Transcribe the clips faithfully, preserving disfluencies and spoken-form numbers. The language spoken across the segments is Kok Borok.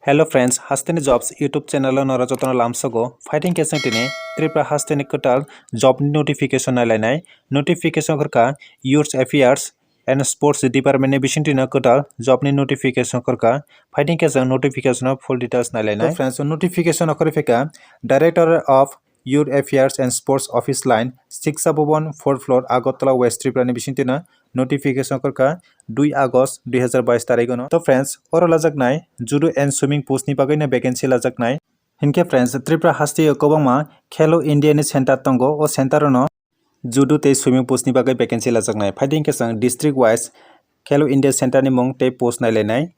Hello friends, Hasteni Jobs YouTube channel o norok jotono lamsogo. Phaidi khe chwng tini Tripura hasteni kwtal job ni notification nailainai. Notification wngkha Youth Affairs and Sports Department ni bisingtwi no kwtal job ni notification wngkha. Phaidi khe chwng notification o full details nailainai. To friends, notification wngkha Director of Youth Affairs and Sports Office Line, Shiksha Bhavan, fourth floor, Agartala, West Tripura ni bisingtwi no notification wngkha dui August dui hazar bais tarikh no. To friends, oro lajaknai judo and swimming post ni bagwi no vacancy lajaknai. Hinkhe friends, Tripura hasteo kwbangma Khelo India ni center tongo, o center o no judo tei swimming post ni bagwi vacancy lajaknai. Phaidi khe chwng district wise Khelo India center ni mung tei post nailainai.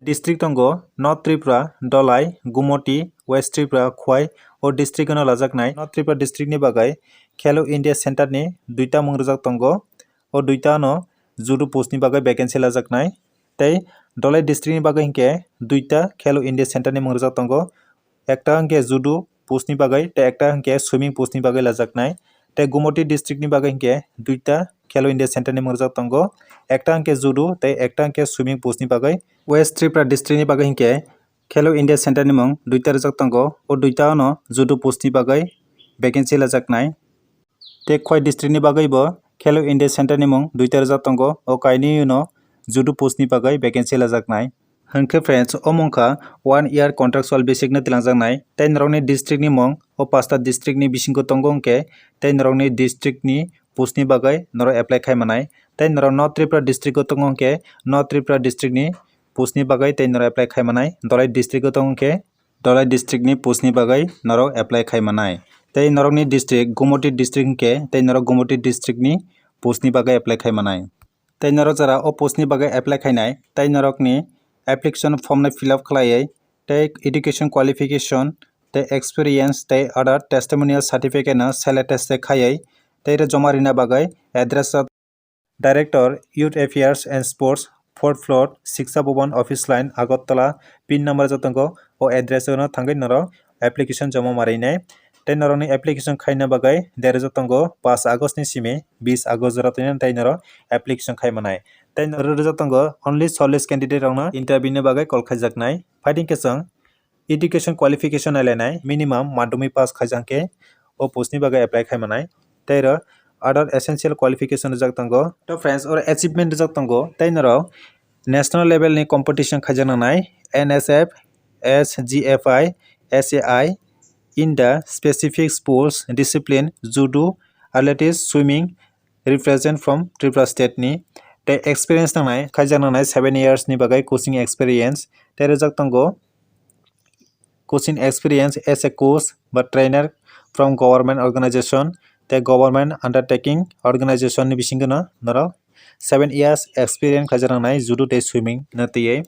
District tongo North Tripura, Dhalai, Gumoti, West Tripura, Khwai, o district no lajaknai. North Tripura district ni bagwi Khelo India center ni duita mung rijak tongo. O duita no judo post ni bagwi vacancy lajaknai. Tei Dhalai district ni bagwi hinkhe duita Khelo India center ni mung rijak tongo. Ekta hinkhe judo post ni bagwi tei ekta hinkhe swimming post ni bagwi lajaknai. Tei Gumoti district ni bagwi hinkhe duita Khelo India center ni mung rijak tongo. Ekta hinkhe judo tei ekta hinkhe swimming post ni bagwi. West Tripura district ni bagwi hinkhe Khelo India center ni mung duita rijak tongo. O duita no judo post ni bagwi vacancy lajaknai. Tei Khwai district ni bagwi bo Khelo India center ni mung duita rijak tongo. O kainwi no judo post ni bagwi vacancy lajaknai. Hinkhe friends, o mung kha one year contractual basic no twlangjaknai. Tei norokni district ni mung o pasta district ni bisingo tongo hinkhe tei norokni district ni post ni bagwi norok apply khai manai. Tei norok North Tripura district o tongo hinkhe North Tripura district ni post ni bagwi tei norok apply khai manai. Dhalai district o tongo hinkhe Dhalai district ni post ni bagwi norok apply khai manai. Tei norokni district Gumoti district hinkhe tei norok Gumoti district ni post ni bagwi apply khai manai. Tei norok jara o post ni bagwi apply khainai, tei norokni application form no fill up khlaiwi, tei education qualification, tei experience, tei other testimonial certificate no self attest khaiwi, tei ro joma rina bagwi address o Director, Youth Affairs and Sports, fourth floor, Shiksha Bhavan Office Line, Agartala, pin number jotongo o address o no thangwi norok application joma marinai. Tei norokni application khaina bagwi dere jotongo paanch August ni simi bis August jora twi tei norok application khai manai. Tei norok jotongo only chollish candidate rokno interview ni bagwi call khaijaknai. Phaidi khe chwng education qualification nailainai, minimum madhyamik pass khaijak khe o post ni bagwi apply khai manai. Tei ro other essential qualification rijak tongo. To friends, oro achievement rijak tongo, tei norok national level ni competition khaijak nangnai, N S F, S G F I, S A I, in the specific sports discipline, judo, athletics, swimming, represent from Tripura state ni. Tei experience nangnai, khaijak nangnai seven years ni bagwi coaching experience. Tei rijak tongo coaching experience as a coach ba trainer from government organization tei government undertaking organization ni bisingo no norok seven years experience khaijak nangnai judo tei swimming no twiwi.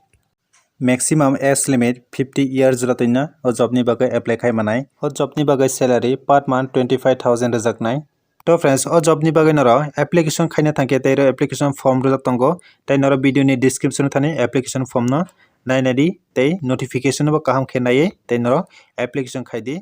Maximum age limit fifty years jora twi no o job ni bagwi apply khai manai. O job ni bagwi salary per month twenty five thousand rwjaknai. To friends, o job ni bagwi norok application khaina thangkhe tei ro application form rwjak tongo, tei norok video ni description o thani application form no nainai di tei notification bo kaham khe naiwi tei norok application khai di.